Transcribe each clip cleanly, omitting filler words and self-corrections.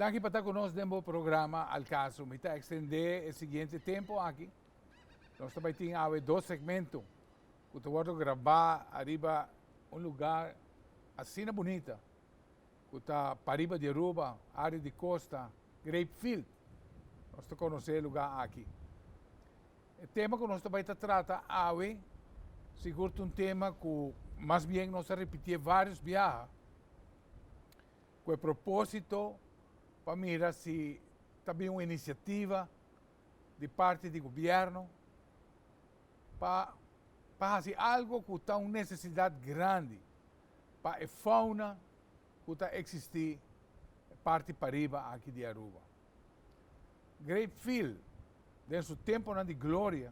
Danki pa ta ku nos den bo programa Al Caso. Mi ta ekstendé e siguiente tempu aki. Nos ta bai tin awe dos segmento ku ta wòrdu grabá ariba un lugá asina bunita ku ta pariba di Aruba, área di kosta, Grape Field. Nos ta konosé e lugá aki. E tema ku nos ta bai ta trata awe sigur ta un tema ku mas bien nos a ripitié vários biaha ku e propósito pa mira si ta bin un inisiativa di parti di gobièrnu pa pa hasi algo ku ta un nesesidat grandi pa e fauna ku ta eksistí e parti pariba aki di Aruba. Grape Field den su temponan di gloria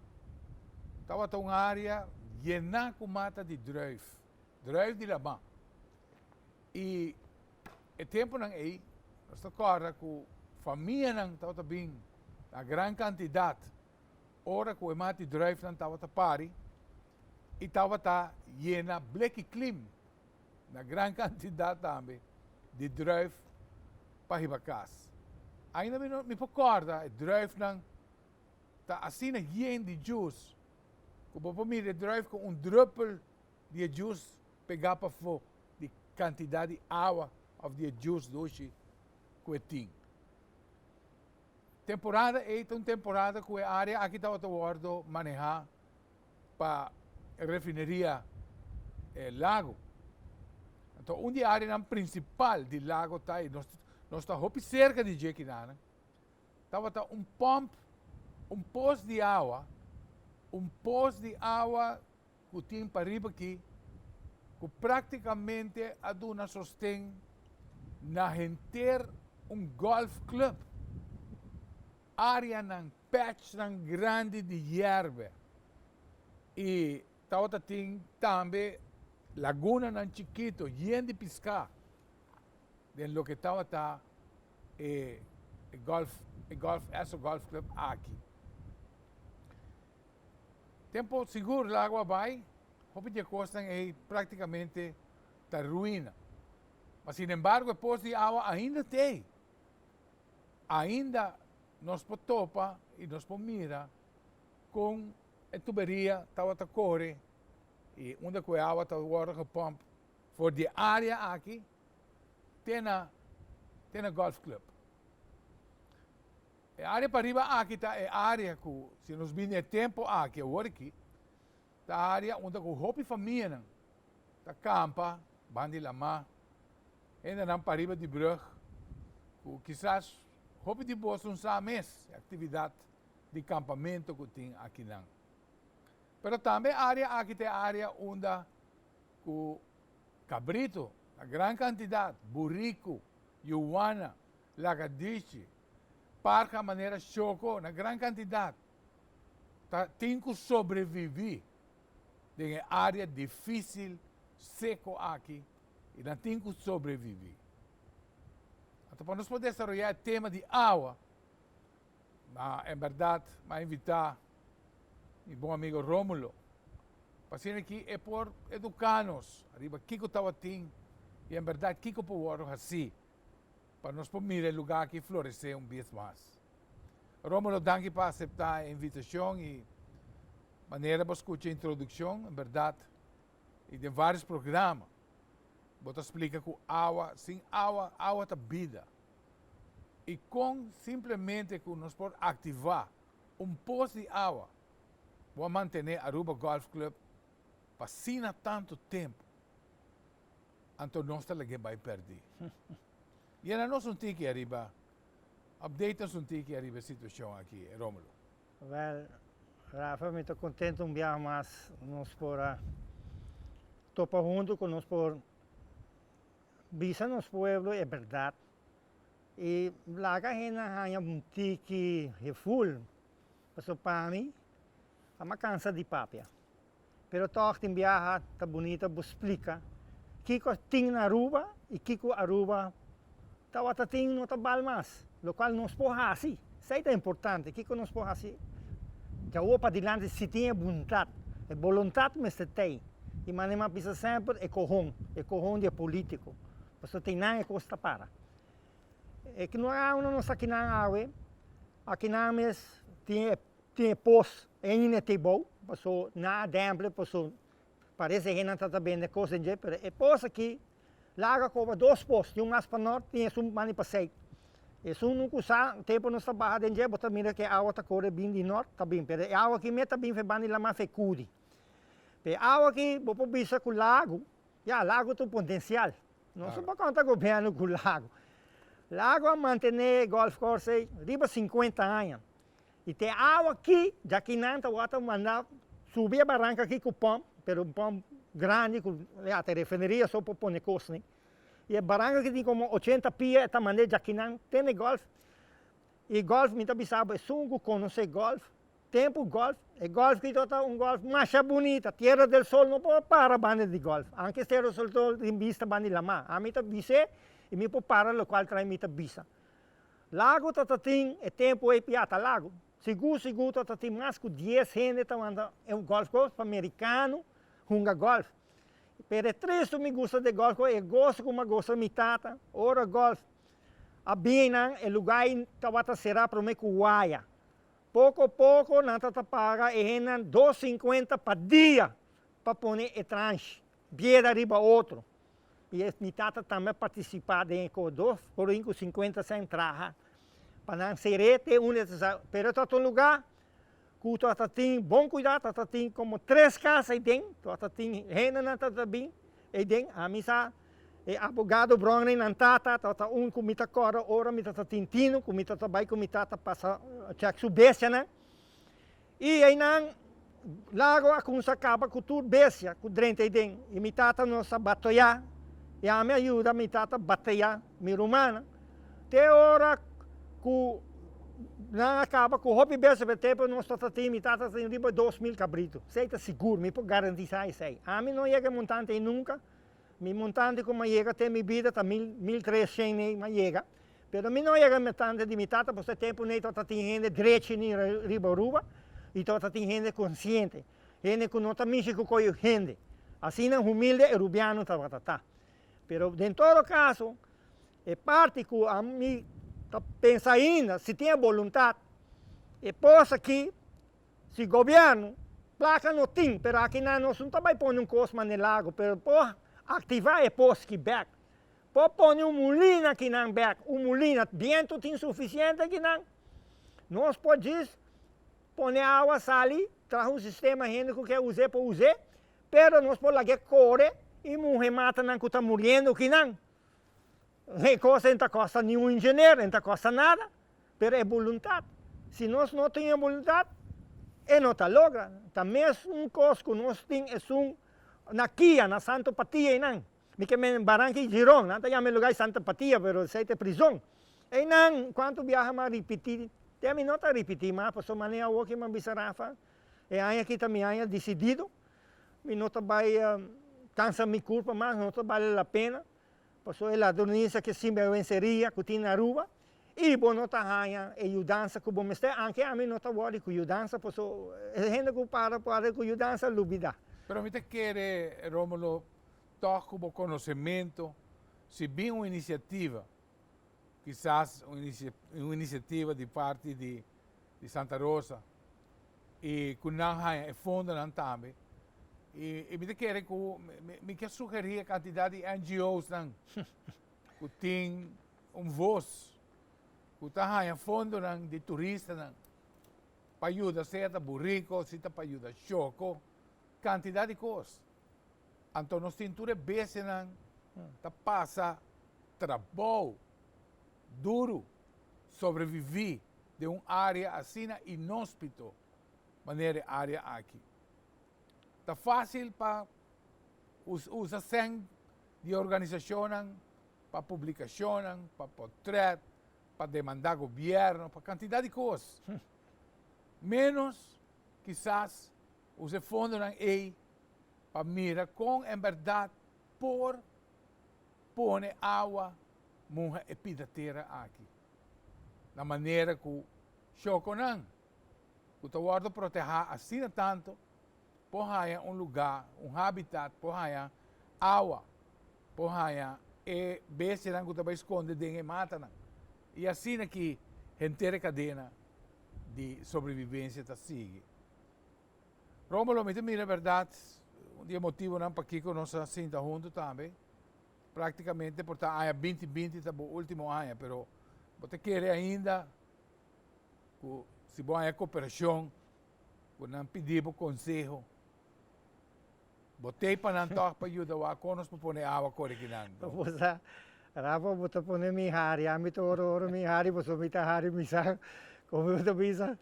tabata un área yená ku mata di druif, druif di laman. I e temponan ei nos ta kòrda ku famianan tabata bin na gran kantidat ora ku e mata di druifnan tabata pari i tabata yena bleki klim na gran kantidat tambe di druif pa hiba kas. Ainda mi no mi por kòrda e druifnan ta asina yen di jus ku bo por mira e druif ku un drùpel di e jus pegá pafó di kantidat di awa òf di e jus dushi ku e tin. Temporada ei ta un temporada ku e área aki tabata wòrdu manehá pa refineria Lago. Anto un di e áreanan prinsipal di Lago ta i nos nos ta hopi serka di dje kinanan, tabata un pòmp, un pos di awa, un pos di awa ku tin pariba aki ku práktikamente a duna sosten na henter un golf club. Áreanan, patchnan grandi di yerbe i tabata tin tambe lagunanan chikito yen di piská den loke tabata e golf e golf Esso Golf Club aki. Tempo sigur lago a bai, hopi di e kosnan ei praktikamente ta ruina. Ma sinembargo e pos di awa ainda t'ei. Ainda nos por topa i nos por mira kon e tuberia tabata kore i unda ku e awa ta wòrdu gepòmp for di e área aki te na te na Golf Club. E área pariba aki ta e área ku si nos bini e tempu aki awor aki ta área unda ku hopi famianan ta kampa banda di lamá, hendenan pariba di brug ku kisas hopi di bos no sa mes e aktividat di kampamentu ku tin akinan. Pero tambe e área aki ta e área unda ku kabritu na gran kantidat, buriku, yuwana, lagadishi, parha manera shoko na gran kantidat ta tin ku sobreviví den e área difísil seko aki i nan tin ku sobreviví. Anto pa nos por desaroyá e tema di awa, ma en bèrdat mi a invitá mi bon amigo Rómulo pa asina ki e por eduká nos ariba kiko tabatin i en bèrdat kiko por wòrdu hasí pa nos por mira e lugá aki floresé un bies mas. Rómulo, danki pa aseptá e invitashon i manera bo skucha e introdukshon, en bèrdat i den vários programa bo ta splika ku awa, sin awa, awa ta bida. I kon simplemente ku nos por aktivá un pos di awa bo a mantené Aruba Golf Club pa asina tantu tempu. Anto nos ta lag'é bai pèrdí. Yena nos un tiki ariba, update nos un tiki ariba e situashon aki, Rómulo. Wèl, Rafa, mi ta kontentu un biaha mas nos por a topa huntu ku nos por bisa nos pueblo e bèrdat i laga hende haña un tiki heful, pasobra pa mi a mi a kansa di papia. Pero tòg tin biaha ta bunita bo splika kiko tin na Aruba i kiko Aruba tabata tin no ta bal mas, lokual nos por hasi. Esei ta importante, kiko nos por hasi djawo padilanti si tin e buntat, e boluntat mester tei. I manera mi a bisa semper e kohon, e kohon di e politiko, pasobra tin nan e kos ta para. E ku no awe no sa kinan awe, akinan mes tin e tin e pos ainda te bou, paso nan a dèmple paso parese hendenan ta ta bende kos den dje, pero e pos aki laga koba dos pos, tin un mas pa nort, tin esun mandi pa sùit. Esun no ku sa tempu nos ta baha den dje bo ta mira ku e awa ta kore bin di nort ta bin, pero e awa aki mes ta bin for banda di laman for kudi. Pero e awa aki bo por bisa ku lago, ya lago ta un potensial. Nos no por konta gobièrnu ku Lago. Lago a mantené e golf course ei riba sinkuenta aña. I te awa aki, djaki nan ta wòrdu manda subi e baranka aki ku pòmp, pero un pòmp grandi ku ya ta e refineria so por pone kos nei. I e baranka aki tin komo ochenta pia e ta mand'é djaki nan te na e golf. I golf mi ta bisa bo esun ku konosé golf Tempu golf, e golf ki ta un golf masha bunita, Tierra del Sol no por para banda di golf, anke Tierra del Sol tin bista banda di lamá, ami ta bis'é i mi por para lokual trae mi ta bisa. Lago ta ta tin e tempu ei pia ta lago, sigur sigur ta ta tin mas ku dies hende ta wanta e golf course pa merikano hunga golf. Pero e tristu mi gusta di golf course, e goso ku mi a gosa mi tata ora golf a bin einan e lugá ei tabata será promé ku waya. Poko poko nan ta ta paga e hendenan 2,50 pa dia pa pone e transhi bieda riba otro. I e mi tata tambe a partisipá den e kos, dos florin ku sinkuenta sènt traha pa nan ser'é te unda e ta sa. Pero ta ta un lugá ku ta ta tin bon kuidá, ta ta tin komo tres kas eiden, ta ta tin hendenan ta ta bin eiden. Ami sa E abogado Brownlee nan tata tabata un ku mi ta kòrda ora mi tabata tin tinu ku mi tabata bai ku mi tata pasa chèk su bestianan. I einan Lago a kuminsá kaba ku tur bestia ku drenta eiden. I mi tata nos a batoyá i ami a yuda mi tata batayá mi rumannan te ora ku nan a kaba ku hopi bestia. Pero tempu nos tabata tin mi tata tin riba 2000 kabritu. Esei ta sigur, mi por garantisá esei. Ami no yega e montante ei nunka. Mi montante ku mi a yega te mi bida ta mil mil treshen nei mi a yega, pero mi no a yega montante di mi tata pasobra e tempu nei tabata tin hende drechi ni riba Aruba i tabata tin hende konsiente, hende ku no ta mishi ku koyo hende. Asina humilde e rubiano tabata ta. Pero den todo kaso e parti ku ami ta pensa ainda si tin e boluntat e pos aki Si gobierno, placa no tin, pero aki nan nos no ta bay pone un cos mane lago, pero por activa e pos ki bek. Por pone un mulina aki nan bek, un mulina, biento tin suficiente aki nan. Nos por djis pone awa sali, traha un sistema hende cu ke use por use, pero nos por lag'e core y muhe matanan cu ta muriendo aki nan. E cos ei no ta costa ni un ingeniero, ei no ta costa nada, pero e boluntad. Si nos no tin e boluntad, e no ta logra. Ta mes un cos cu nos tin esun na Kia, na Santo Patia einan. Mi ke men Baranca y Giron, nan ta yama e lugar Santa Patia, pero esei ta e prizon. Einan, cuanto biaha mi a ripiti, te mi no ta ripiti mas, pasobra manera awor ki mi a bisa Rafa, e aña aki ta mi aña dicidido, mi no ta bay cansa mi curpa mas, no ta bale la pena. Pasobra e ladronisa ke sinberwenseria ku tin na Aruba i bo no ta haña e yudansa ku bo mester, anke ami no ta wòrdu ku yudansa pasobra e hende ku para por ku yudansa lubidá. Pero mi ta kere, Romulo, tòg ku bo konosementu, si bin un inisiativa, kisas un inisiativa di parti di Santa Rosa, i ku nan haña e fondonan tambe. I mi ta kere ku mi ke sugerí e kantidat di NGO's-nan ku tin un vos, ku ta haña fondonan di turistanan pa yuda sea ta buriko, si ta pa yuda shoko, kantidat di kos. Anto nos tin tur e bestianan ta pasa trabou duru sobreviví den un área asina inhóspito manera e área aki. Ta fásil pa usa sèn di organisashonnan pa publikashonnan, pa potrèt, pa demandá gobièrnu, pa kantidat di kos. Ménos kisas usa e fondonan ei pa mira kon en bèrdat por pone awa muha e pida tera aki. Na manera ku shokonan ku ta wòrdu protehá asina tantu por haña un lugá, un habitat, por haña awa, por haña e bestianan ku ta bai skonde den e matanan. I asina ki henter e kadena di sobrevivensia ta sigui. Romulo, mi ta mira bèrdat un di e motibonan pakiko nos a sinta huntu tambe. Práktikamente por ta aña binti binti ta bo último aña, pero bo ta kere ainda ku si bo haña koperashon, ku nan pidi bo konseho, bo t'ei pa nan tòg pa yuda wak kon nos por pone awa kore kinan. Bo sa, Rafa, bo ta pone mi hari, ami ta ora ora mi hari, pasobra mi ta hari mi sa, komo bo ta bisa,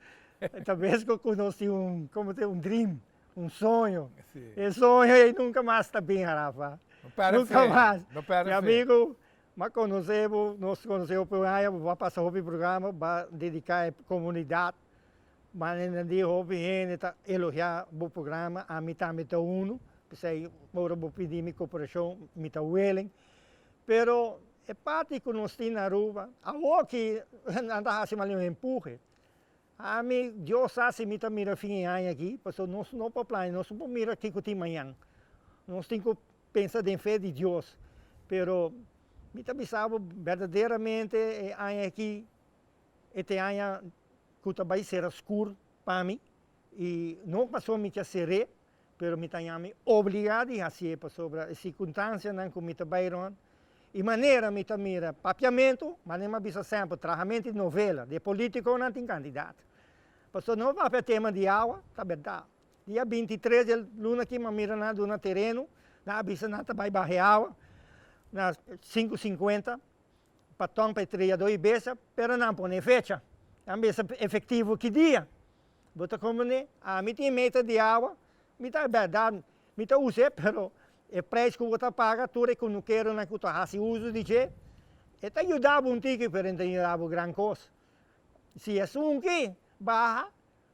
ta bes ku nos tin un, komo ta un dream. Un soño. E soño ei nunca mas ta bin, Rafa. No perde Nunca fe. mas. No perde Mi fe. amigo, m'a conoce bo, nos conoce hopi aña, bo a pasa hopi programa, bo a dedica e comunidad. Manera di hopi hende ta elogia bo programa, ami tambe ta uno. P'esei ora bo pidi mi cooperacion, mi ta willing. Pero e parti cu nos tin na Aruba, awoki nan ta haci mali un empuje. Ami, Dios sa si mi ta mira fin e aña aki, pasobra nos no por plania, nos no por mira kiko tin mañan. Nos tin ku pensa den fe di Dios. Pero mi ta bisa bo berdaderamente e aña aki e ta e aña ku ta bai sera skur pa mi i no pasobra mi ke ser'é, pero mi ta haña mi obligá di hasié pasobra e sirkunstansianan ku mi ta bai rònt i manera mi ta mira papiamentu, manera mi a bisa semper, trahamentu di novela, di e polítikonan tin kandidat. Pasobra no papia tema di awa, ta bèrdat. Dia 23 di e luna aki mi a mira nan a duna tereno, nan a bisa nan ta bai baha e awa na 5,50 pa tòn pa e triadó i besa, pero nan pone fecha. Nan bisa efektivo ki dia. Bo ta komprendé? Ami tin meta di awa, mi ta bèrdat, mi ta us'é, pero e preis ku bo ta paga, tur e kunukeronan ku ta hasi uso di dje, e ta yuda bo un tiki, pero e no ta yuda bo gran kos. Si esun ki baha,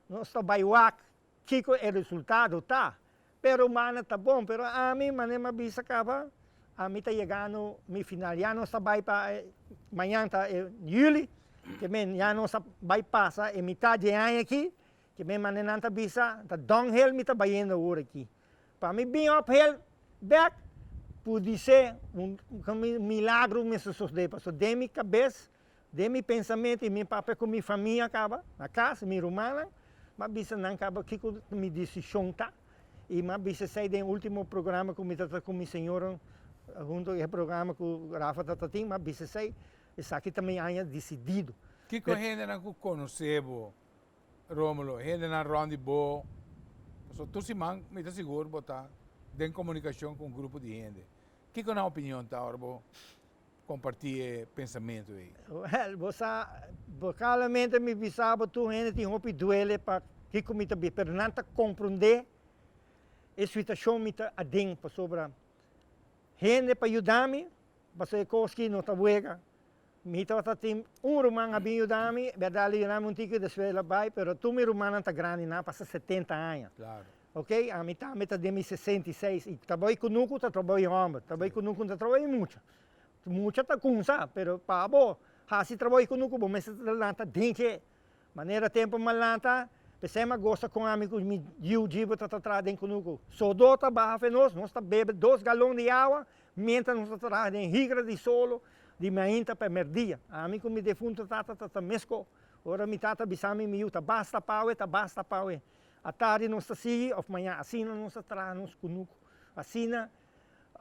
nos ta bai wak kiko e resultado ta. Pero mana ta bon, pero ami, manera mi a bisa kaba, ami ta yegando mi final. Ya nos ta bai pa, mañan ta e juli, ke men ya nos a bai pasa e mitad di e aña aki, ke men manera nan ta bisa, ta downhill mi ta bayendo awor aki. Pa mi bin uphill bek, pudi ser un milagro mester sosode, pasobra den mi kabes, den mi pensamentu i mi papia ku mi famia kaba na kas, mi rumannan, m'a bisa nan kaba kiko mi desishon ta i m'a bisa esei den ultimo programa ku mi ta ta ku mi señora huntu e programa ku Rafa ta ta tin, m'a bisa esei, esaki ta mi aña desidido. Kiko hendenan ku konosé bo, Romulo, hendenan rònt di bo, pasobra tur siman mi ta sigur bo ta den komunikashon ku un grupo di hende. Kiko nan opinion ta ora bo comparti e pensamentu ei? Wel, bo sa, vocalmente mi bisa bo tur hende tin hopi duele pa kiko mi ta bisa, pero nan ta comprende e situacion mi ta aden pasobra hende pa yuda mi, pasobra e cos ki no ta wega. Mi tabata tin un ruman a bin yuda mi, berdad el a yuda mi un tiki despues el a bai, pero tur mi rumannan ta grandi, nan a pasa 70 aña. Ok, ami tambe ta den mi 66 i trabou di kunuku ta trabou di hòmber, trabou di kunuku no ta trabou di mucha. Mucha ta kumsa, pero pa bo hasi trabou di kunuku bo mester ta lanta den dje. Manera tempu mi a lanta, p'esei mi a gosta kon ami ku mi yiu djibo ta traha den kunuku. Sodó ta baha fe nos, nos ta bebe dos galon di awa mientras nos ta traha den higra di solo di mainta pa merdia. Ami ku mi defunto tata ta ta mesko. Ora mi tata bisa mi, mi yu, ta basta pawe, ta basta pawe. Atardi nos ta sigui of maña asina nos ta traha nos kunuku. Asina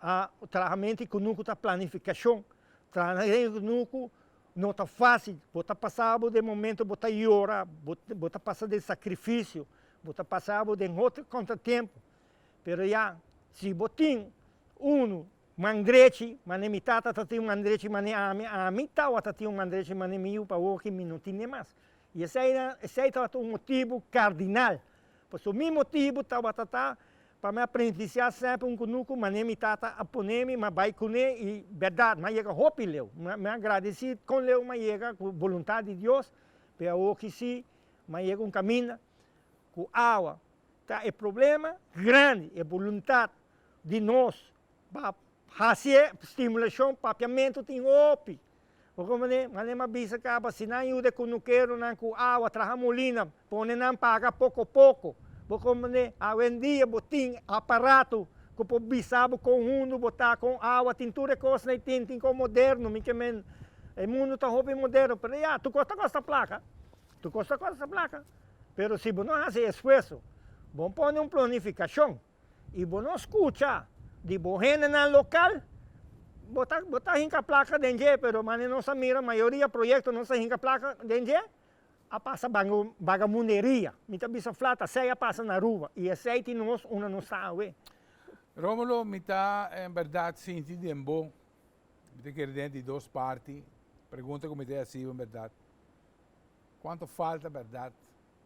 a trahamento di kunuku ta planifikashon. Traha den kunuku no ta fásil. Bo ta pasa bo den momento bo ta yora, bo ta pasa den sakrifisio, bo ta pasa bo den otro kontratiempo. Pero ya, si bo tin unu man drechi, mane mi tata ta tin un man drechi mane ami, ami tawata tin un man drechi mane mi yu, pa awoki mi no tine mas. I esei nan, esei tabata un motibu kardinal. Pasobra mi motibu tabata ta pa mi aprendisiá semper un kunuku manera mi tata a pone mi, mi a bai kuné i bèrdat mi a yega hopi leu. Mi a gradisí kon leu mi a yega ku boluntat di Dios, pero awoki sí mi a yega un kaminda ku awa ta e problema grandi, e boluntat di nos pa hasi e stimulashon papiamentu tin hopi. Bo comprende? Mane m'a bisa caba, si nan yuda e cunukeronan cu awa, traha molina, pone nan paga poco poco. Bo comprende? Awendia bo tin aparato cu por bisa bo con hundu bo ta, con awa, tin tur e cosnan ei tin, tin con moderno, mi ke men. E mundu ta hopi moderno, pero ya, tur kos ta kosta plaka. Tur kos ta kosta plaka. Pero si bo no hasi esfuerso, bo no pone un planifikashon i bo no skucha di bo hendenan lokal, bo ta bo ta hinka plaka den dje, pero manera nos a mira mayoria proyekto nos a hinka plaka den dje, a pasa bagamunderia. Mi ta bisa flat, asei a pasa na Aruba i esei tin nos unda nos ta awe. Romulo, mi ta en berdad sinti den bo, mi ta kere den di dos parti, pregunta ku mi ta hasi bo en berdad, kuantu falta berdad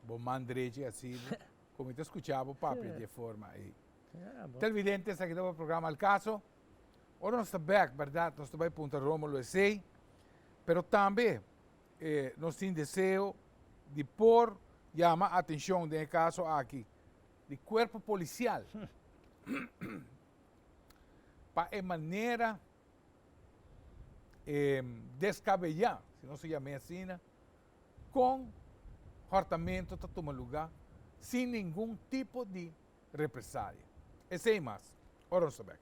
bo man drechi hasi bo, ku mi ta skucha bo papia di e forma ei. Televidente, esaki ta bo programa Al Caso. Ora nos ta bek, berdad, nos ta bai puntra Romulo esei, pero tambe nos tin deseo di por yama atencion den e caso aki di cuerpo policial pa e manera descabeya, si nos ta yam'e asina, con hortamento ta tuma luga sin ningun tipo di represalia. Esey mas, ora nos ta bek.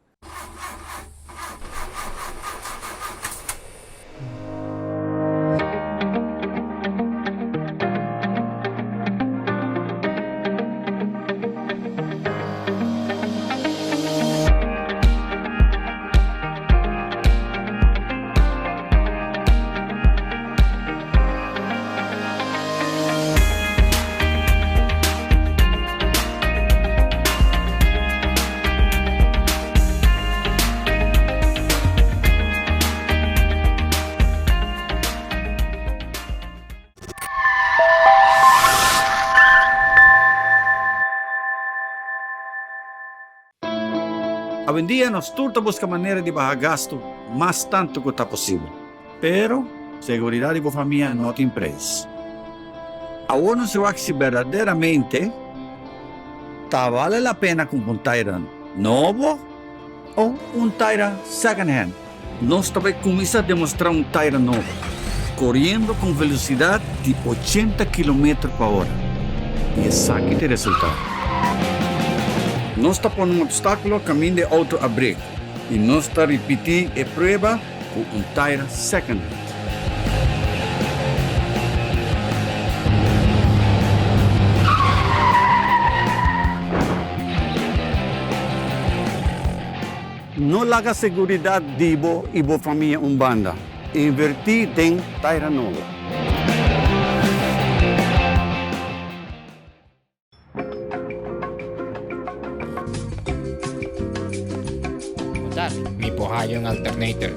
Awendia nos tur ta buska manera di baha gastu mas tantu ku ta posibel. Pero, seguridat di bo famia no tin preis. Awor nos wak si berdaderamente ta bale la pena kumpra un taira nobo o un taira second hand. Nos ta bai kuminsá demostrá un taira nobo, koriendo ku un velosidat di ochenta kilometer pa ora. I esaki ta e resultado. Nos ta pone un opstákulo kaminda e outo a brek i nos ta ripití e prueba ku un taira second hand. No laga seguridat di bo i bo famia un banda. Invertí den taira nobo. Mi por haya un alternator.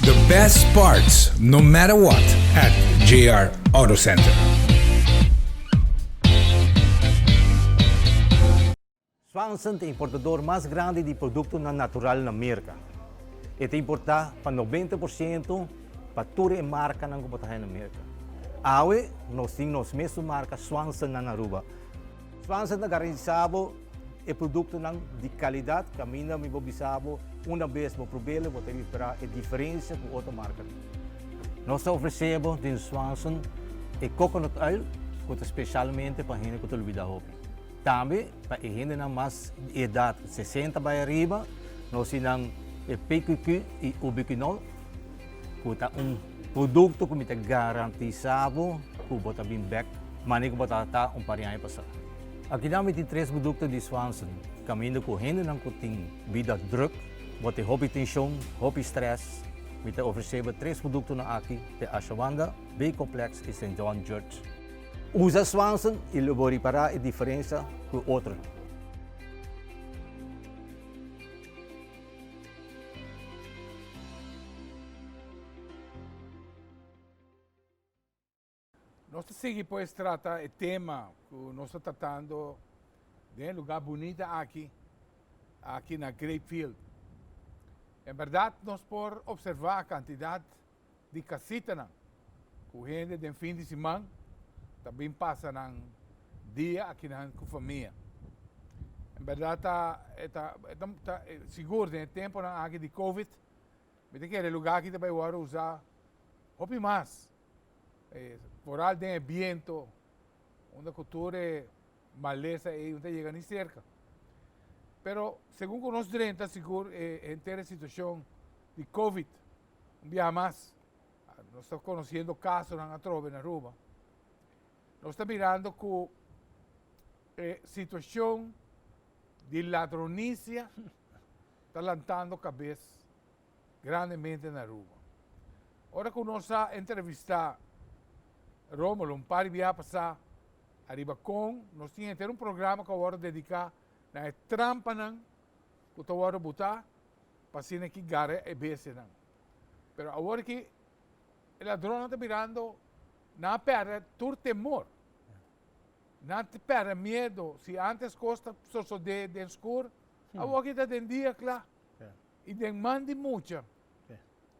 The best parts no matter what at JR Auto Center. Swanson ta e importador mas grandi di produktonan natural na Merka. E ta importá pa 90 por siento pa tur e markanan ku bo ta haña na Merka. Awe nos tin nos mesun marka Swanson na Aruba. Swanson ta garantisá bo e produktonan di kalidat kaminda mi por bisa bo una bes bo prob'el bo ta ripara e diferensia ku otro markanan. Nos ta ofresé bo den Swanson e coconut oil ku ta spesialmente pa hende ku ta lubidá hopi. Tambe pa e hendenan mas di edat sesenta bai ariba nos tin nan e PQQ i Ubiquinol ku ta un produkto ku mi ta garantisá bo ku bo ta bin bèk manera ku bo tabata un par di aña pasá. Akinan mi tin tres produkto di Swanson kaminda ku hendenan ku tin bida drùk, bo tin hopi tenshon, hopi strès, mi ta ofresé bo tres produktonan aki te Ashawanda, B-Complex i Saint John Church. Usa Swanson i lo bo ripará e diferensia ku otronan. Nos ta sigui pues trata e tema ku nos ta tratando den e lugá bunita aki. aki na Grapefield. En berdad nos por observa cantidad di casitanan cu hende den fin di siman ta bin pasa nan dia akinan cu famia. En berdad ta ta ta sigur den e temponan aki di covid mi ta kere e lugar aki ta bay worde usa hopi mas, vooral den e biento unda cu tur e malesa ei no ta yega ni serka. Pero segun ku nos drenta sigur e henter e situashon di covid un biaha mas, nos ta konosiendo kasonan atrobe na Aruba, nos ta mirando ku e situashon di ladronisia ta lantando kabes grandemente na Aruba. Ora ku nos a entrevistá Romulo un par di biaha pasá ariba kon nos tin henter un programa ku a wòrdu dediká na e trampanan ku ta wòrdu butá pa asina ki gara e bestianan. Pero awor ki e ladronnan ta birando nan a pèrdè tur temor, nan a pèrdè miedo. Si ántes kos ta sosodé den skur, awor ki ta den dia kla. I den man di mucha,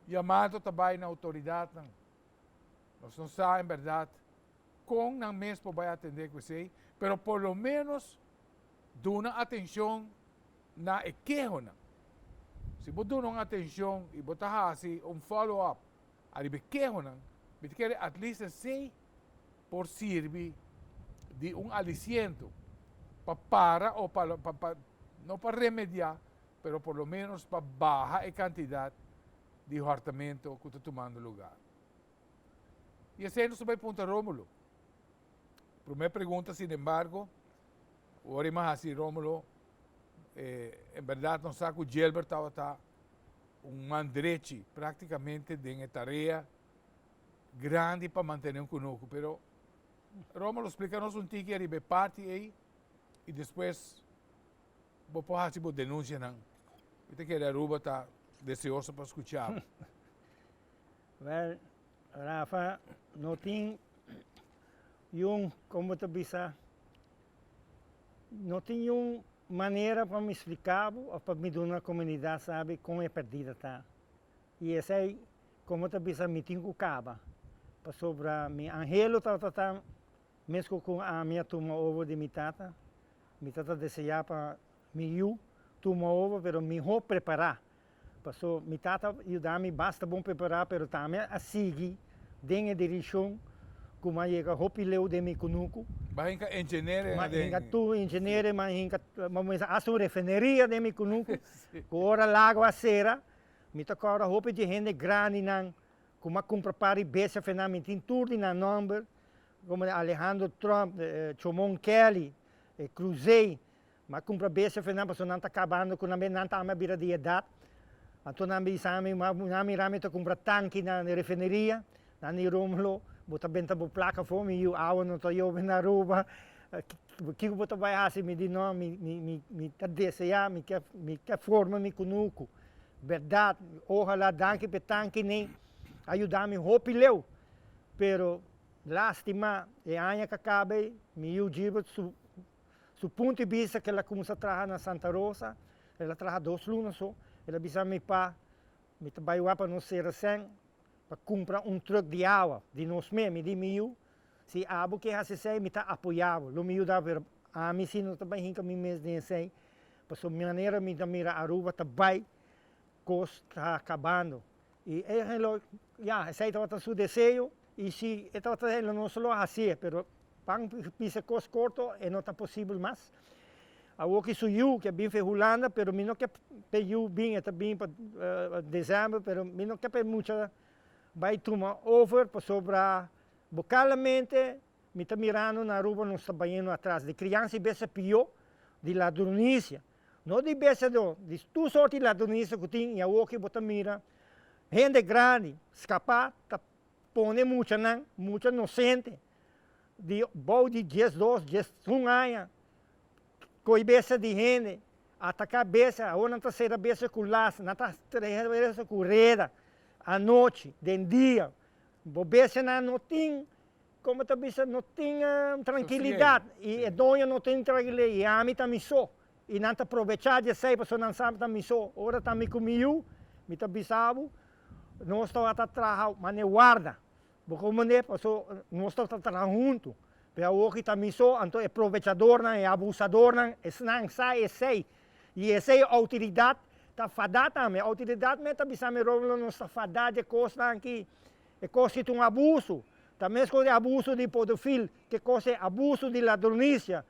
yamado ta bai na outoridatnan. Nos no sa en bèrdat kon nan mes por bai atendé ku esei, pero por lo ménos duna atenshon na e kehonan. Si bo duna un atenshon i bo ta hasi un follow up ariba e kehonan, mi ta kere at least esei por sirbi di un alisiento pa para o pa pa no pa remediá pero por lo menos pa baha e cantidad di hortamento cu ta tumando lugar. Y esey nos ta bay puntra Romulo. Primer pregunta, sin embargo, ora ima haci Romulo, eh, en berdad nos sa cu Gilbert tabata un man drechi practicamente den e tarea grandi pa mantene un cunucu, pero Romulo splica nos un tiki ariba e parti ey y despues Bo por haci bo denuncianan. Mi ta kere Aruba ta deseoso pa scucha bo. Wel, Rafa, no tin yun, como bo ta bisa, no tin yun manera pa mi splica bo of pa mi duna comunidad sabi con e perdida ta. Y esey, como bo ta bisa, mi tin cu caba. Pasobra mi anhelo tabata ta Mesco cu ami a tuma over di mi tata, mi tata desea pa mi yu tuma over pero miho prepara. Paso mi tata yuda mi basta bon prepara pero tambe a sigui den e direccion cu mi a yega hopi leu den mi cunucu. Bo a hinca engineer Mi a hinca tur engineer, mi a hinca, mi a cuminsa hasta un refineria den mi cunucu, cu ora lago a cera mi ta corda hopi di hende grandinan cu mi a cumpra par di bestia fe nan, mi tin tur di nan nomber. Como Alejandro Trump, Chomon Kelly, Cruzey, m'a cumpra bestia fe nan pasobra nan ta cabando cu nan be nan tambe a bira di edad. Anto nan bisa mi, nan mira mi ta cumpra tanki na refineria, nan di Romulo, bo ta benta bo placa afo, mi yu awa no ta yobe na Aruba, kico bo ta bay haci? Mi di no, mi mi mi ta desea, mi ke mi ke forma mi cunucu, berdad, ohala danki p'e tanki n'ey a yuda mi hopi leu, pero Lastima, e aña ka kaba ei, mi yu Gilbert su su punto di bista ku el a kuminsá traha na Santa Rosa, el a traha dos luna so, el a bisa mi pa mi ta bai wak pa nos sera sèn pa kumpra un trùk di awa di nos mes. Mi di mi yu, si abo ke hasi esei mi ta apoyá bo, lo mi yuda bo, pero ami si no ta bai hinka mi mes den esei, pasobra manera mi ta mira Aruba ta bai, kos ta kabando. I e ya, esei tabata su deseo i si e tabata e lo no solo a hasié, pero pan bisa kos korto e no ta posibel mas. Awor ki su yu ke bin fe Hulanda, pero mi no ke p'e yu bin, e ta bin pa desèmber, pero mi no ke p'e mucha bai tuma over pasobra bokalamente mi ta mirando na Aruba nos ta bayendo atras di kriansa i bes a pió di ladronisia. No di besadó, di tur sorti ladronisa ku tin i awoki bo ta mira hende grandi skapá ta pone muchanan, mucha nosente di bou di diesdos, diesun aña koe besa di hende, ataká besa, awor nan ta sera besa ku las, nan ta sera besa ku reda, anochi, den dia, bo besanan no tin Como ta bisa no tin trankilidat y e doño no tin trankilidat y ami ta mi so. I nan ta probechá di esei pasobra nan sa ta mi so. Ora ta mi ku mi yu, mi ta bisa bo, nos tabata traha manera warda. Bo komprendé? Pasobra nos tabata traha huntu. Pero awor ki ta mi so, anto e probechadornan, e abusadornan, esnan sa esei. I esei outoridat ta fadá tambe. Outoridat mes ta bisa mi, Romulo, nos ta fadá di e kosnan aki. E kos ki ta un abuso. Ta meskos di abuso di podofil, ke kos e abuso di ladronisia,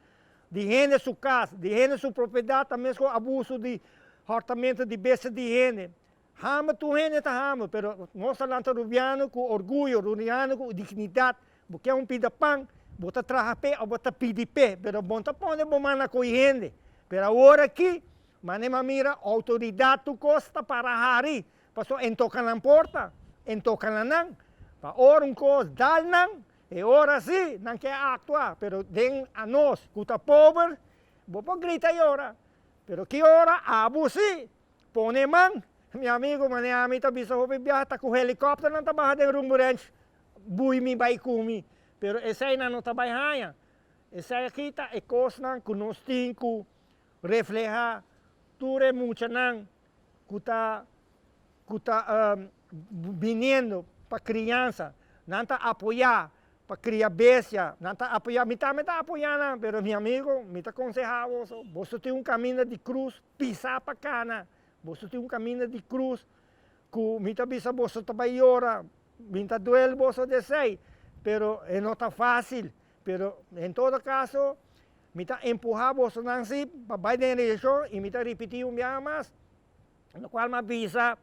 di hende su kas, di hende su propiedat, ta meskos abuso di hòrtamentu di bestia di hende. Hamber tur hende ta hamber, pero nos ta lanta rubiano ku orguyo, rubiano ku dignidat. Bo ke un pida pan, bo ta traha p'e òf bo ta pidi p'e, pero bo no ta pone bo man na ko'i hende. Pero awor aki, manera mi a mira, outoridat tur kos ta para hari, pasobra e no toka nan porta, e no toka na nan. Pa ora un kos dal nan, e ora sí nan ke aktua, pero den anos ku ta pober, bo por grita yora, pero ki ora abo sí Pone man, mi amigo, manera ami ta bisa hopi biaha ta ku helikòpter nan ta baha den Rumbo Ranch bui mi bai ku mi, pero eseinan no ta bai haña. Esei aki ta e kosnan ku nos tin ku reflehá tur e muchanan ku ta ku ta biniendo pa kriansa. Nan ta apoyá Pa cria bestia, nan ta apoya, mi tambe ta apoya nan, pero mi amigo, mi ta conseha boso, boso tin un caminda di cruz pisa pa cana, boso tin un caminda di cruz cu mi ta bisa boso ta bay yora, mi ta duel boso di esey, pero e no ta facil, pero en todo caso mi ta empuha bosonan si pa bay den religion y mi ta ripiti un biaha mas, Locual m'a bisa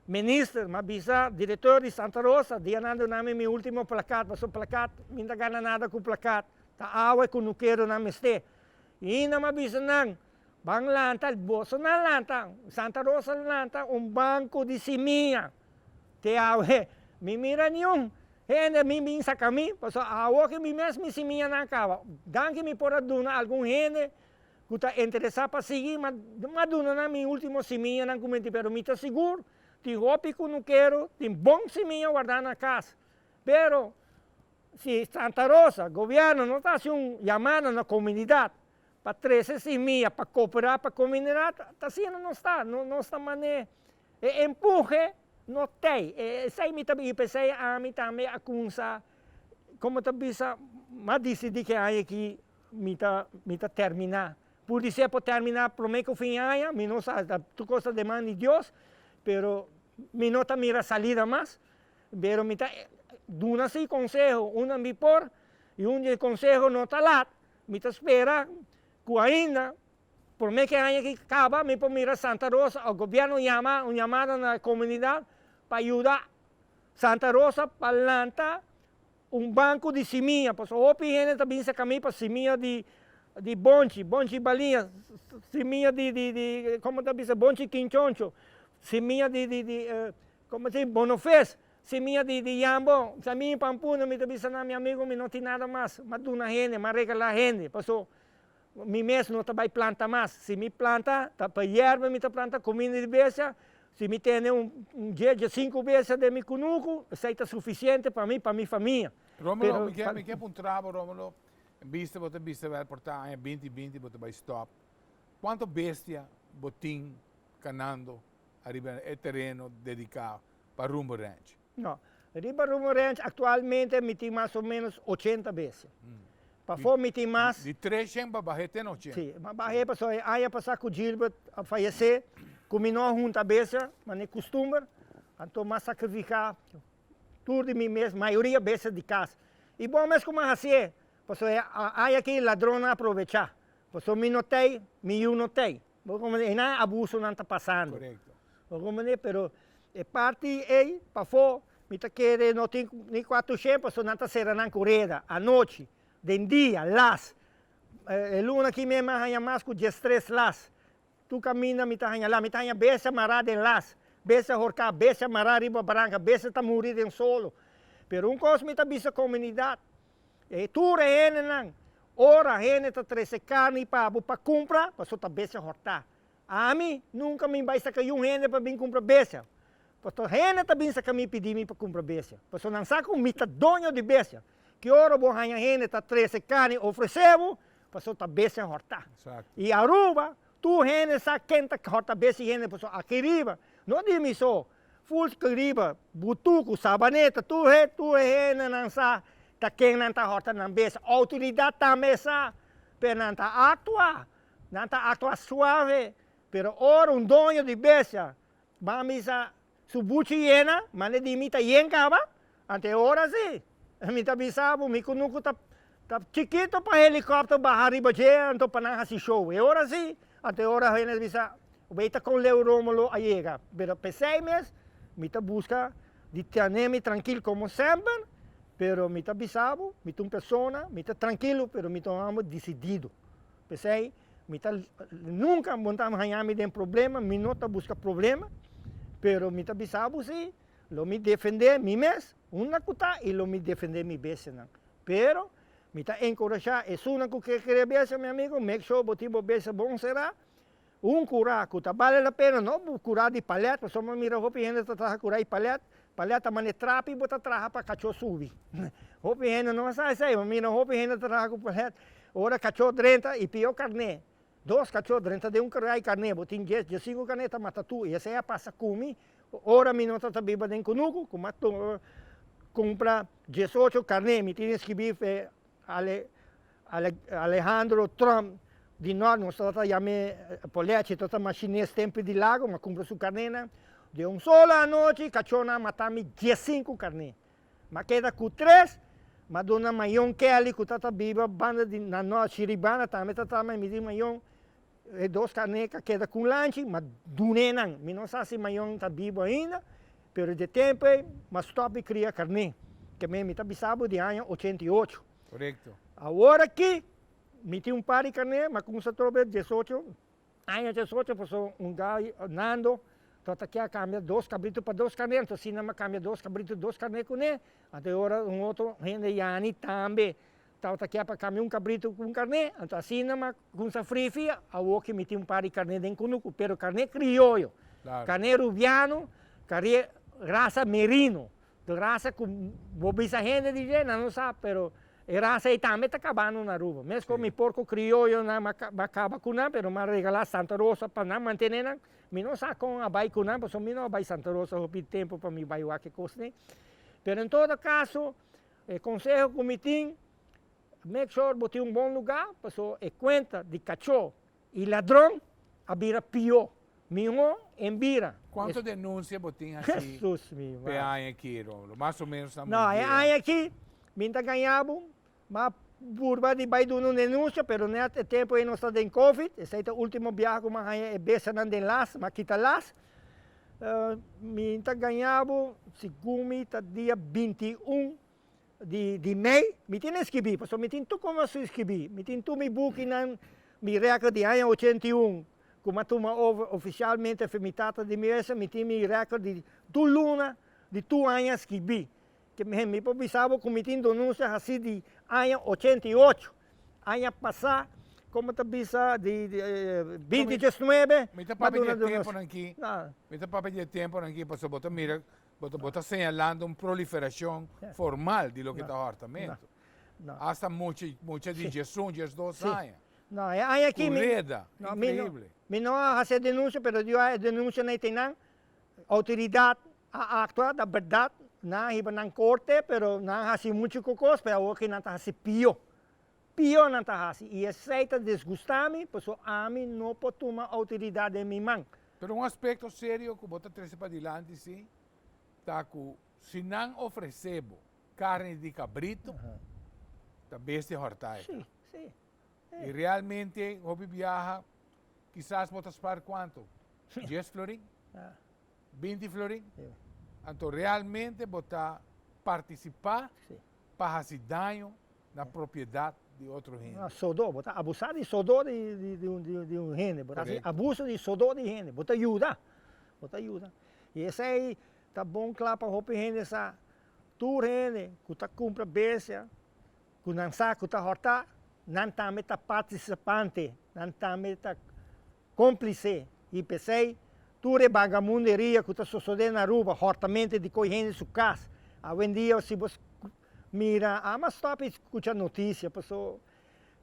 minister, m'a bisa director di Santa Rosa, dia nan duna mi mi ultimo plakat, pasobra plakat, mi no ta gana nada cu plakat, ta awa e cunukeronan mester. Y ainda m'a bisa nan, ban lanta, boso nan lanta, Santa Rosa lanta un banco di simia. Te awe mi mira niun hende mi bin saca mi, pasobra awo ki mi mes mi simianan a caba. Danki mi por a duna algun hende ku ta interesá pa sigui, ma m'a duna nan mi último simianan ku menti, pero mi ta sigur tin hopi kunukero tin bon simia wardá na kas. Pero si Santa Rosa, gobièrnu no ta hasi un yamada na komunidat pa trese simia, pa kooperá pa komunidat, ta asina nos ta, nos ta man'é e empuhe no t'ei. Esei mi ta i p'esei ami tambe a kumsa, komo ta bisa, m'a disidí ke aña aki Mi ta mi ta terminá. Pudi ser por terminá promé ku fin aña, mi no sa, ta tur kos ta den man di Dios, pero mi no ta mira salida mas, pero mi ta duna si konseho unda mi por, i un di e konseho no ta lat, mi ta spera ku ainda promé ku e aña aki kaba mi por mira Santa Rosa òf gobièrnu yama un yamada na komunidat pa yuda Santa Rosa pa lanta Un banco di simia, pasobra hopi hende ta bin saka mi pa simia di di bonchi, bonchi baliña, simia di di di como ta bisa bonchi kinchoncho, simia di di di como si bonofes, simia di di yambo, sa mi pampuna mi ta bisa nan mi amigo mi no tin nada mas, m'a duna hende, m'a regala hende, pasobra Mi mes no ta bai planta mas. Si mi planta, ta pa yerba mi ta planta, kuminda di bestia. Si mi tene un dies, diesinku bestia den mi kunuku, esei ta sufisiente pa mi, pa mi famia. Romulo, mi ke, mi ke puntra bo, Romulo, bista bo ta bisa wel por ta aña binti binti bo ta bai stop. Kuantu bestia bo tin kanando ariba e tereno dediká pa Rumbo Ranch? No. Riba Rumbo Ranch aktualmente mi tin mas o ménos ochenta bestia. Pafó mi tin mas. Di treshen pa bah'é te na ochenta. Sí, m'a bah'é pasobra e aña pasá ku Gilbert a fayesé, ku mi no a hunta bestia, manera kustumber, anto m'a sakrifiká tur di mi mes, mayoria bestia di kas. I bon mes ku m'a hasié, pasobra e aña akí ladronnan a probechá. Pasobra mi no t'ei, mi yu no t'ei. Bo comprende? Einan abusonan ta pasando. Correcto. Bo comprende? Pero e parti ei pafó mi ta kere no tin ni cuatro shen pasobra nan ta cera nan cu reda anochi, den dia, las. E luna aki mi a haña mas cu diestres las. Tur caminda mi ta haña las. Mi ta haña bestia mará den las, bestia horká, bestia mará riba baranca, bestia ta muri den solo. Pero un cos mi ta bisa comunidad, E tur e hendenan, ora hende ta trese karni pa bo pa kumpra, pasobra ta bestia hòrtá. Ami nunka mi bai saka yun hende pa bin kumpra bestia. Pasobra hende ta bin saka mi pidi mi pa kumpra bestia. Pasobra nan sa ku mi ta doño di bestia. Ki ora bo haña hende ta trese karni ofresé bo, pasobra ta bestia hòrtá. I Aruba. Tur hende sa ken ta hòrta bestia hende pasobra aki riba no di mi so, ful riba, Butuku, Sabaneta, tur he tur e hendenan sa ta ken nan ta hòrta nan bestia. Outoridat tambe sa, pero nan ta aktua, nan ta aktua suave, pero ora un doño di bestia ban bisa su buchi yena, manda di mi ta yen kaba, anto e ora si, mi ta bisa bo mi kunuku ta ta chikito pa helikòpter baha riba dje anto pa nan hasi show, e ora si, anto e ora hende ta bisa Wei ta kon leu Romulo a yega, pero p'esei mes mi ta buska di tene mi trankil komo semper, pero mi ta bisa bo, mi ta un persona, mi ta trankilo, pero mi ta un hòmber disidido. P'esei mi ta nunka bo ta haña mi den problema, mi no ta buska problema, pero mi ta bisa bo si, lo mi defendé mi mes unda ku ta i lo mi defendé mi bestianan. Pero mi ta enkurashá esunnan ku ke kere bestia, mi amigo, make sure bo tin bo bestia bon será. Un kurá ku ta bale la pena, no bu kurá di palèt, pasobra mi mira hopi hende ta traha kurá di palèt, palèt ta manera trapi bo ta traha pa kachó subi. Hopi hende no sa esei, mi mira hopi hende ta traha ku palèt, ora kachó drenta i pió karné, dos kachó drenta den un kurá di karné, bo tin dies, diesinku karné ta mata tur, i esei a pasa ku mi ora mi no ta biba den kunuku, ku mi a kumpra diesocho karné, mi tin skibí Ale, Ale, Alejandro Trump di Nort, nos tabata yam'é Polechi, tabata machinist tempu di Lago, m'a cumpra su carnénan. Den un solo anochi, cachónan a mata mi diesinku carné. M'a keda cu tres, m'a duna Mayon Kelly cu tabata biba banda di na Nort, Shiribana tambe tabata ama, mi di Mayon, e dos carné cu a keda cu un lanchi, m'a dun'é nan. Mi no sa si Mayon ta bibo ainda, Pero dje tempu ei m'a stòp di kria karné, ke mi ta bisa bo di aña 88. Korekto. Awor aki mi tin un par di karné, m'a kumsa trobe diesocho, aña diesocho, pasobra un gai, Nando, tabata ke a kambia dos kabritu pa dos karné, anto asina m'a kambia dos kabritu dos karné kuné, anto e ora un otro hende, Yani, tambe tabata ke pa kambia un kabritu ku un karné, anto asina m'a kumsa frifi, awor ki mi tin un par di karné den kunuku, pero karné krioyo, karné rubiano, karné rasa merino, de rasa ku bo bisa hende di dje nan no sa, pero e rasa ei tambe ta kabando na Aruba, meskos mi porko krioyonan m'a kaba ku nan, pero m'a regalá Santa Rosa pa nan mantené nan, mi no sa kon a bai ku nan, pasobra mi no a bai Santa Rosa hopi tempu pa mi bai wak e kosnan, pero en todo kaso E konseho ku mi tin, make sure bo tin un bon lugá, pasobra e kuenta di kachó i ladron a bira pió. Mihó en bira. Kuantu denunsia bo tin hasi pa e aña aki, Romulo? Mas o ménos na No, e aña aki mi ta gaña bo, m'a purba di bai duna un denunsia, pero nèt e tempu ei nos ta den covid, esei ta último biaha ku m'a haña e bestianan den las, m'a kita las. Mi ta gaña bo segun mi ta dia 21 di mei, mi tin eskibí, pasobra mi tin tur komo a eskibí, mi tin tur mi bukinan, mi rèkòrt di aña 81 ku mi a tuma over ofisialmente for mi tata di mi wese, mi tin mi rèkòrt di tur luna di tur aña skibí. Ke mi por bisa bo ku mi tin denunsia hasí di aña 88, aña pasá, komo ta bisa di binti diesnuebe, Mi ta papia di e temponan aki, mi ta papia di e temponan aki pasobra bo ta mira, bo ta señalando un proliferashon formal di loke ta hòrtamentu. Asta mucha, mucha di diesun, diesdos aña. No, e aña aki mi, Ku reda, inkreibel. Mi no a hasi e denunsia, pero e denunsianan ei ten nan, outoridat a aktua, ta bèrdat, nan a hiba nan korte, pero nan a hasi muchu ku kos, pero awor ki nan ta hasi pió. Pió nan ta hasi, i esei ta disgustá mi, pasobra ami no por tuma outoridat den mi man. Pero un aspekto serio ku bo ta trese padilanti si, ta ku si nan ofresé bo karni di kabritu, ta bestia hòrtá e ta. Sí, sí. I realmente hopi biaha kisas bo ta spar kuantu? Dies florin? 20 florin? Anto realmente bo ta partisipá pa hasi daño na propiedat di otro hende. Na sodó, bo ta abusá di sodó di di un di un hende, bo ta hasi abuso di sodó di hende, bo ta yuda, bo ta yuda. I esei ta bon kla pa hopi hende sa, tur hende ku ta kumpra bestia, ku nan sa ku ta hòrtá, nan tambe ta partisipante, nan tambe ta kómplise. I p'esei tur e bagamunderia ku ta sosodé na Aruba, hòrtamente di koe hende su kas, awendia si bo mira, ama stòp i skucha notisia, paso.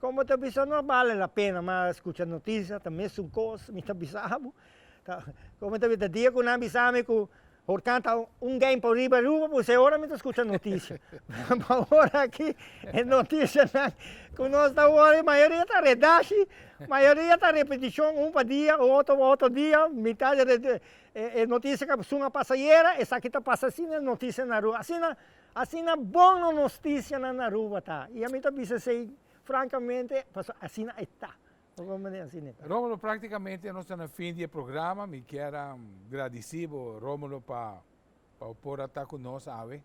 Como ta bisa no bale la pena mas scucha noticia, ta mesun cos mi ta bisa bo. Ta como ta bisa dia cu nan bisa mi cu horcan ta un game pa riba Aruba pues e ora mi ta scucha noticia. Pa ora aki e noticianan cu nos ta hoor mayoria ta redashi, mayoria ta repeticion un pa dia otro pa otro dia, mitad di e noticia cu esun a pasa ayera esaki ta pasa asina e noticia na Aruba. Asina Asina bon no noticianan na Aruba ta y ami ta bisa esey francamente pasobra asina e ta. Bo comprende? Asina e ta. Romulo, practicamente nos ta na fin di e programa. Mi kier a gradici bo, Romulo, pa pa bo por a ta cu nos awe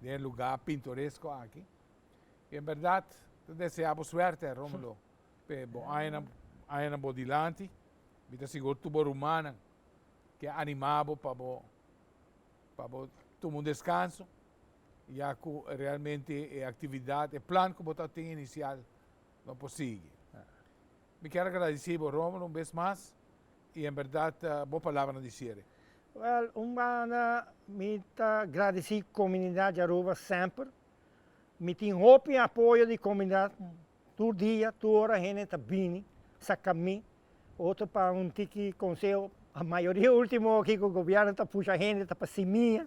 den e lugar pintoresco aki. Y en berdad ta desea bo suerte, Romulo, p'e bo añanan añanan bo dilanti. Mi ta sigur tur bo rumannan ke anima bo pa bo pa bo tuma un descanso, ya cu realmente e actividad, e plan cu bo ta tin inicial no por sigui. Mi kier a agradeci bo Romulo un bes mas y en berdad bo palabranan di cierre. Wel, un banda mi ta gradici comunidad di Aruba semper. Mi tin hopi apoyo di comunidad, tur dia, tur ora hende ta bini saca mi. Otro pa un tiki conseho, a mayoria ultimo aki cu gobierno ta pusha hende ta pa simia,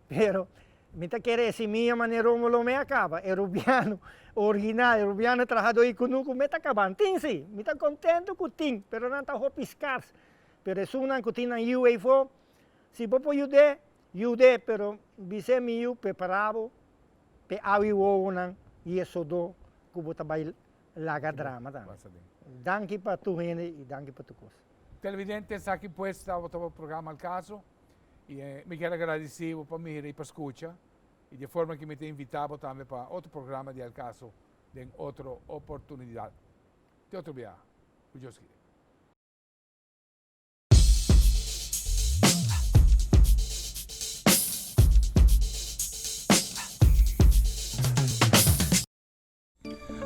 pero mi ta kere e simia manera Romulo me a caba, e rubiano original, e rubiano trahador y cunucu me ta caban. Tin si, mi ta contento cu tin, pero nan ta hopi scars. Pero esunnan cu tin nan yiu eyfo, si bo por yud'é, yud'é, pero bis'é mi yiu prepara bo p'e awi wowonan y e sodó cu bo ta bay Laga drama tambe. Danki pa tur hende y danki pa tur cos. Televidente esaki pues tabata bo programa Al Caso y mi kier a gradici bo pa mira y pa scucha y di e forma aki mi ta invita bo tambe pa otro programa di Al Caso den otro oportunidad. Te otro biaha cu Dios kere.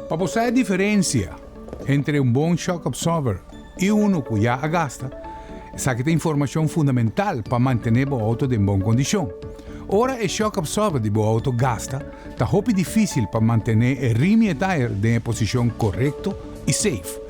Pa bo sa e diferencia entre un bon shock absorber y uno cu ya a gasta, esaki ta informacion fundamental pa mantene bo auto den bon condicion. Ora e shock absorber di bo auto gasta, ta hopi dificil pa mantene e rim y e tire den e posicion corecto y safe.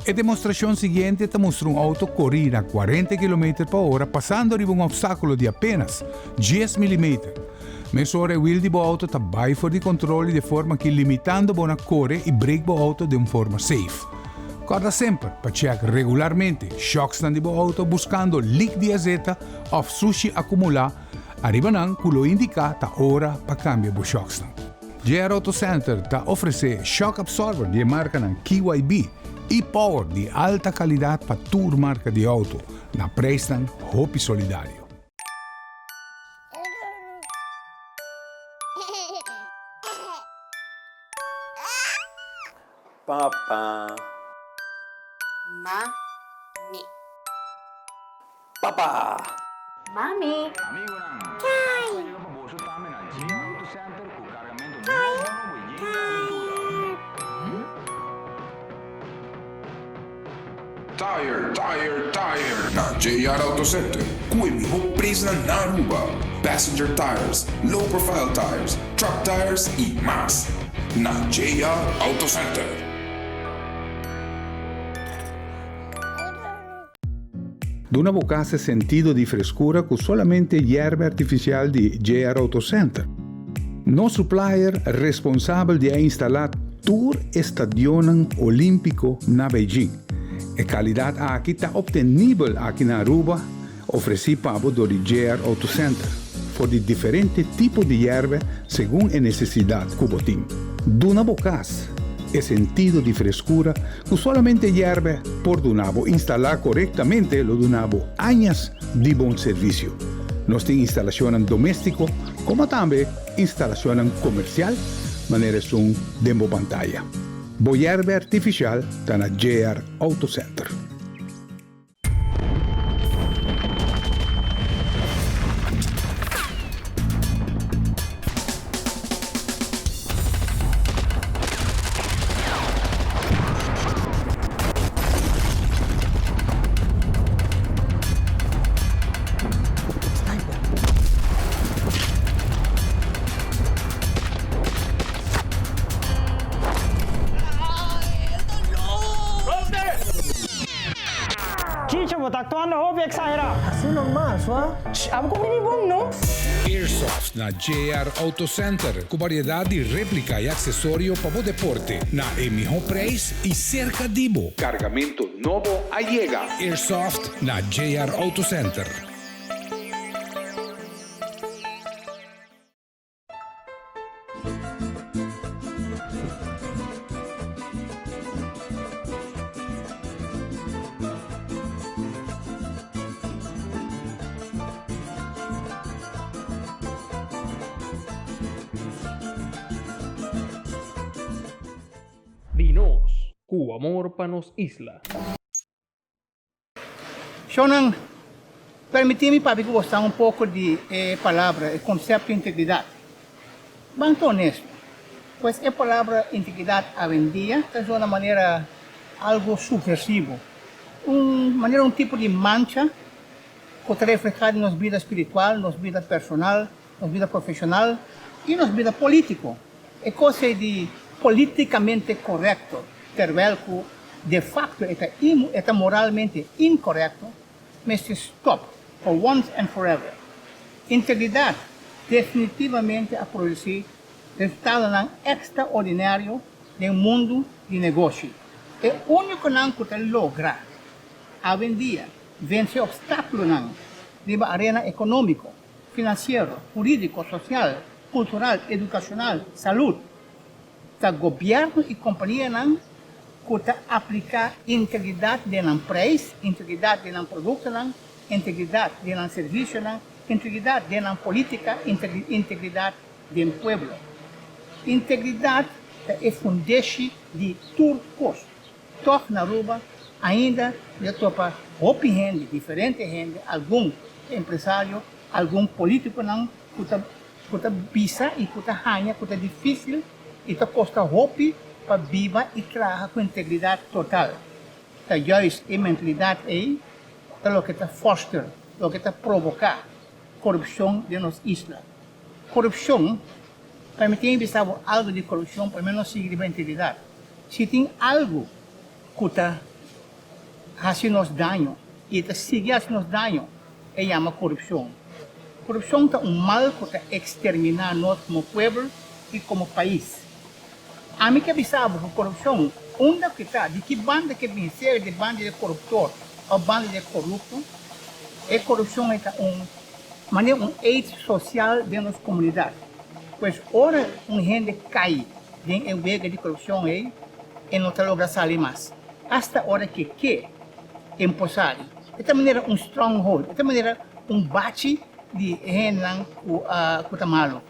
E demostracion siguiente ta mustra un auto cori na cuarenta kilometer pa ora pasando riba un obstaculo di apenas dies milimeter. Mesora e wiel di bo auto ta bai for di control y de forma aki limitando bo na core y brake bo auto den un forma safe. Corda semper pa check regularmente shocksnan di bo auto buscando leak di azeta of sushi acumula ariba nan cu lo indica ta ora pa cambia bo shocksnan. JR Auto Center ta ofrece shock absorber di e marcanan KYB y Power di alta calidad pa tur marca di auto na prijsnan hopi solidario. Papa. Mami. Papa. Mami. Tire, tire, tire! Na JR Auto Center, cu e miho prijsnan na Aruba. Passenger tires, low profile tires, truck tires y mas. Na JR Auto Center. Duna bo cas e sentido di frescura cu solamente yerba artificial di JR Auto Center. Nos supplier responsabel di a instala tur e stadionnan Olimpico na Beijing. E calidad aki ta obtenibel aki na Aruba, ofreci pa bo dor di JR Auto Center, for di diferente tipo di yerbe segun e necesidad cu bo tin. Duna bo cas e sentido di frescura cu solamente yerbe por duna bo. Instala corectamente lo duna bo añas di bon servicio. Nos tin instalacionnan domestico como tambe instalacionnan comercial manera esun den bo pantaya. Bo yerbe artificial ta na JR Auto Center. actuando hopi exagerá. Asina normal, swa. Sh, abo ku bini bon no. Airsoft na JR Auto Center ku variedat di replika i aksesorio pa bo deporte na e mihó preis i serka di bo. Kargamentu nobo a yega! Airsoft na JR Auto Center. Di nos, ku amor pa nos isla. Shownan, permití mi papia ku boso un poko di e palabra, e konsepto integridat. Ban ta honesto, pues e palabra integridat awendia ta zona manera algu subversivo, un manera un tipo di mancha ku ta reflehá den nos bida spiritual, nos bida personal, nos bida profeshonal i nos bida polítiko. E kos ei di polítikamente korekto terwel ku de facto e ta e ta moralmente inkorekto, mester stop for once and forever. Integridad definitivamente a produci resultadonan extraordinario den mundu di negoshi. E uniconan cu ta logra awendia vence obstaculonan riba arena economico, financiero, huridico, social, cultural, educacional, salud, Ta gobièrnu i kompanianan ku ta apliká integridat den nan preis, integridat den nan produktonan, integridat den nan servisionan, integridat den nan polítika, integridat den pueblo. Integridat ta e fundeshi di tur kos. Tòg na Aruba ainda mi ta topa hopi hende, diferente hende, algun empresario, algun polítikonan ku ta ku ta bisa i ku ta haña ku ta difísil i ta kosta hopi pa biba i traha ku integridat total. Ta juist e mentalidat ei ta loke ta foster, loke ta provoká korupshon den nos isla. Korupshon, pa mi tin bisa bo algu di korupshon, pa mi no sigui riba integridat. Si tin algu ku ta hasi nos daño i ta sigui hasi nos daño, e yama korupshon. Korupshon ta un mal ku ta eksterminá nos komo pueblo i komo pais. Ami ke bisa bo ku korupshon, unda ku e ta, di ki banda ku e bin, sea di banda di e koruptor òf banda di e korupto, e korupshon e ta un manera un aids sosial den nos komunidat. Pues ora un hende kai den e wega di korupshon ei, e no ta logra sali mas, asta ora ku e ke emposá. E ta manera un stronghold, e ta manera un bachi di e hendenan ku ku ta malu.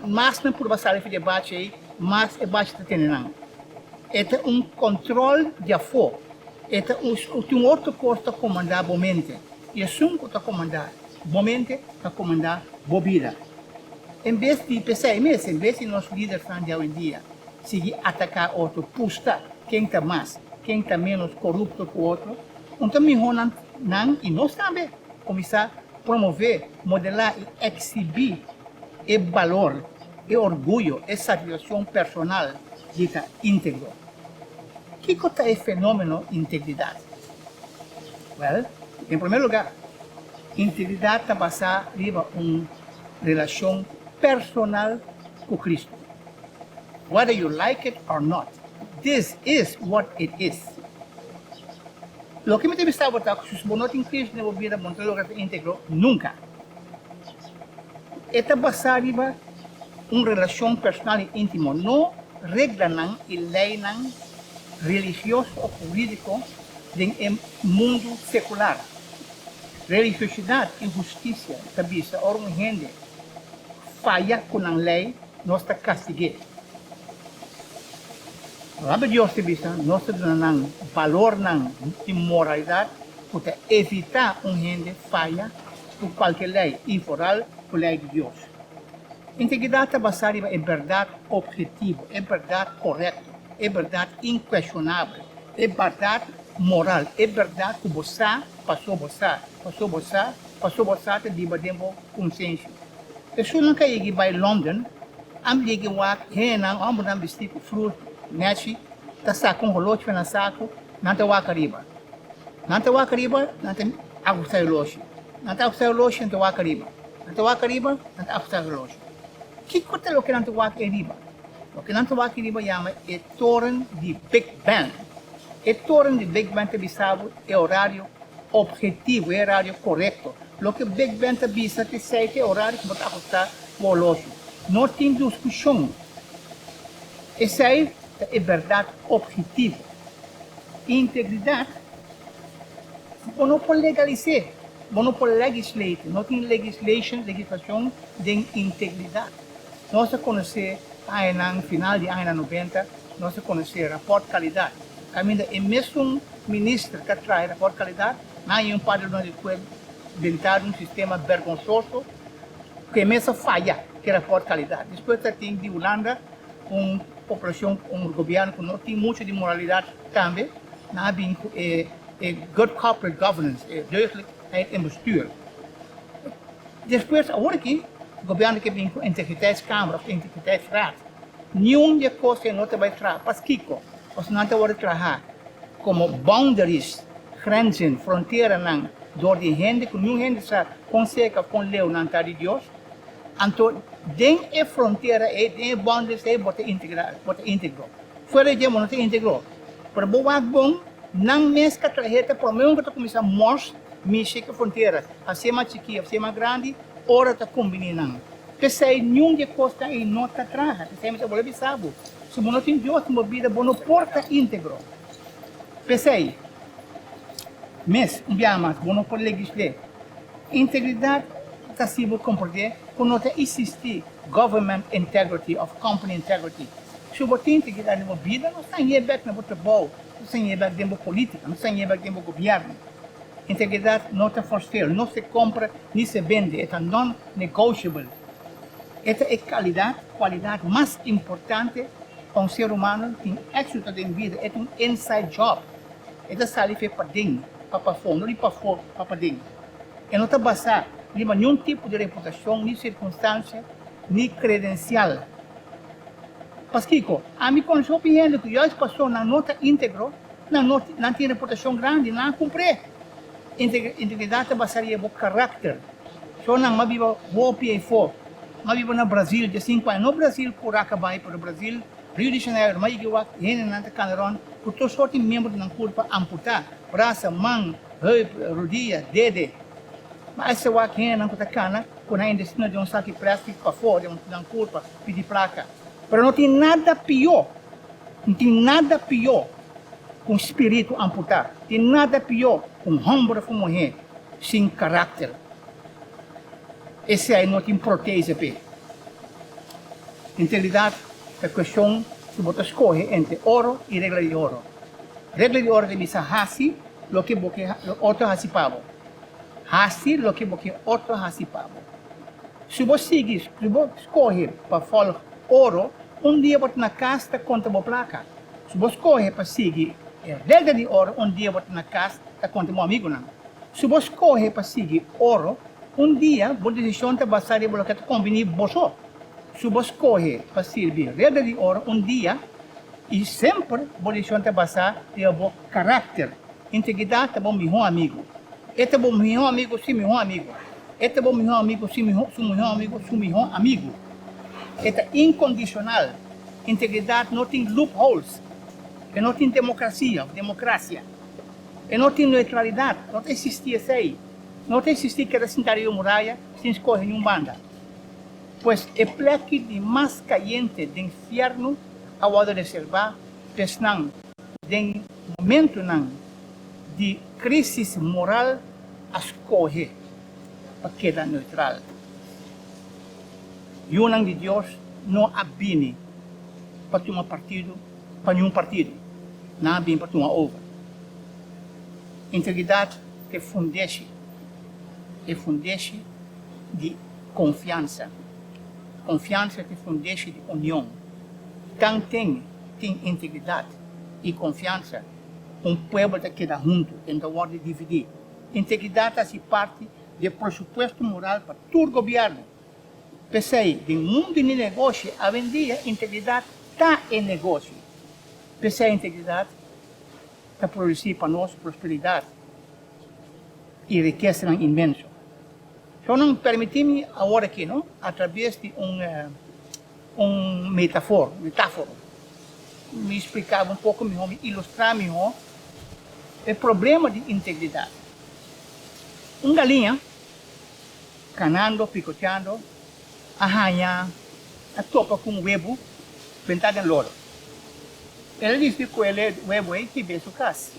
Mas nan purba sali for di e bachi ei, mas e bachi ta tene nan. E ta un control di afó. E ta un tin un otro kos ta komandá bo mente. I esun ku ta komandá bo mente ta komandá bo bida. En bes di p'esei mes, en bes di nos lidernan di awendia sigui ataká otro, pusta ken ta mas, ken ta ménos korupto ku otro, Un ta mihó nan nan i nos tambe kuminsá promové, modelá i eksibí e balor, e orguyo, e satisfakshon personal di ta íntegro. Kiko ta e fenómeno integridat? Wèl, den promé lugá, integridat ta basá riba un relashon personal ku Kristu. Whether you like it or not, this is what it is. Loke mi ta bisa bo ta ku si bo no tin Cristo den bo bida bo no ta logra ta integro nunka. E ta basá riba un relashon personal i íntimo, no reglanan i leinan religioso òf hurídiko den e mundu sekular. Religiosidat i hustisia ta bisa ora un hende faya ku nan lei nos ta kastig'é. Palabra di Dios ta bisa, Nos ta duna nan balornan di moralidad cu ta evita un hende faya cu cualkier ley, y vooral cu ley di Dios. Integridad ta basa riba e berdad obhetivo, e berdad corecto, e berdad incuestionabel, e berdad moral, e berdad cu bo sa paso bo sa, paso bo sa, paso bo sa ta biba den bo consenshi. Esunnan ka yegi bai London, a yegi wak hendenan, hombernan bistí ku frus nèchi, ta saka un holochi pa nan saku, nan ta wak ariba. Nan ta wak ariba, nan ta. Ahusta reloshi. Nan ta ahusta reloshi, nan ta wak ariba. Nan ta wak ariba, nan ta ahusta reloshi. Kiko ta loke nan ta wak eriba? Loke nan ta wak eriba yama e toren di Big Ben. E toren di Big Ben ta bisa bo e orario obhetivo, e orario korekto. Loke Big Ben ta bisa ta esei ta e orario ku bo ta ahusta bo oloshi. No tin diskushon. Esei ta e bèrdat obhetivo. Integridat. Bo no por legalis'é, bo no por legislate, no tin legislation, legislashon den integridat. Nos a konosé añanan, final di añanan nobenta, nos a konosé Rapòrt Kalidat, kaminda e mesun minister ku a traha e Rapòrt Kalidat, nan haña un par di luna despues bentá un sistema bergonsoso ku e mes a faya ku e Rapòrt Kalidat. Despues ta tin di Hulanda un poblashon, un gobièrnu ku no tin muchu di moralidat tambe. Nan a bin ku e e good corporate governance, e deugdelijkheid in bestuur. Despues awor aki gobièrnu ke bin ku integriteitskamer of integriteitsraad. Niun di e kos ei no ta bai traha. Paskiko? Pasobra nan ta wòrdu traha komo boundaries, grenzen, fronteranan dor di hende ku niun hende sa kon serka of kon leu nan ta di Dios. Anto den e frontera ei, den e boundaries ei bo ta integra, bo ta integro. Fuera di dje bo no ta integro. Pero bo wak bon, nan mes ka trahe ta prome un ku ta kuminsá mors mishi ku frontera, hasié mas chikí of hasié mas grandi, ora ta kumbiní nan. P'esei niun di e kosnan ei no ta traha. P'esei mi ta bolbe bisa bo, si bo no tin Dios den bo bida, bo no por ta íntegro. P'esei mes, un biaha mas, bo no por legisl'é. Integridat ta hasi bo komprendé ku no ta eksistí government integrity of company integrity. Si bo tin integridad den bo bida, no ta hañ'é bek na bo trabou, no ta hañ'é bek den bo politica, no ta hañ'é bek den bo gobierno. Integridad no ta for sale, no se compra ni se bende, e ta non-negotiable. E ta e calidad, cualidad, mas importante pa un ser humano tin exito den bida, e ta un inside job. E ta sali fe paden pa pafó, no di pafó pa paden. E no ta basá riba niun tipo di reputacion, ni circunstancia, ni credencial. Paskiko? Ami konosé hopi hende ku juist paso nan no ta íntegro, nan no nan tin reputashon grandi, nan a kumpr'é. Integridat ta basá riba bo karakter. So nan a biba hopi eifó. Mi a biba na Brazil diesinku aña. No Brazil ku raka bai, pero Brazil, Rio de Janeiro. Mi a yega wak hendenan ta kana rònt ku tur sorti miembro di nan kurpa amputá, brasa, man, heup, rudia, dede. Mi a hasta wak hendenan ku ta kana ku nan intestino den un saki plastic pafó den nan kurpa. Pidi plaka. Pero no tin nada pió, no tin nada pió ku un spiritu amputá, tin nada pió ku un hòmber òf un muhé sin karakter. Esei no tin protese p'e. Integridat ta kueshon si bo ta skohe entre oro i regla di oro. Regla di oro ta bisa hasi loke bo ke otro hasi pa bo. Hasi loke bo ke otro hasi pa bo. Si bo sigui, si bo skohe pa fòlg oro, un dia bo ta na kas ta konta bo plaka. Si bo skohe pa sigui e regla di oro, un dia bo ta na kas ta konta bo amigunan. Si bo skohe pa sigui oro, un dia bo desishon ta basá riba loke ta kombiní bo so. Si bo skohe pa sirbi regla di oro, un dia i semper bo desishon ta basá riba bo karakter. Integridat ta bo mihó amigu. E ta bo mihó amigu, si mihó amigu. E ta bo mihó amigu, si mihó, su mihó amigu, su mihó amigu. E ta inkondishonal. Integridat no tin loopholes. E no tin demokrasia òf demokrasia. E no tin neutralidat. No ta eksistí esei. No ta eksistí keda sintá riba muraya sin skohe niun banda. Pues e plèki di mas kayente den fièrnu a wòrdu reservá pa esnan ku den momentunan di krísis moral a skohe pa keda neutral. Yunan di Dios no a bini pa tuma partido pa niun partido, nan a bini pa tuma over. Integridat ta e fundeshi, e fundeshi di konfiansa. Konfiansa ta e fundeshi di union. Tanten tin integridat i konfiansa, un pueblo ta keda huntu, e no ta wòrdu dividí. Integridat ta hasi parti di e presupuesto moral pa tur gobièrnu. P'esei, den mundu di negoshi awendia integridat ta e negoshi. P'esei integridat ta produsí pa nos prosperidat. i rikesanan inmenso. Shownan permití mi awor aki, no, atrabes di un un metafor, metáforo, mi spliká bo un poko mihó, mi ilustrá mihó e problema di integridat. Un galiña kanando, pikoteando, a haña, a topa ku un webu bentá den lodo. El a disidí ku el e webu ei hib'é su kas.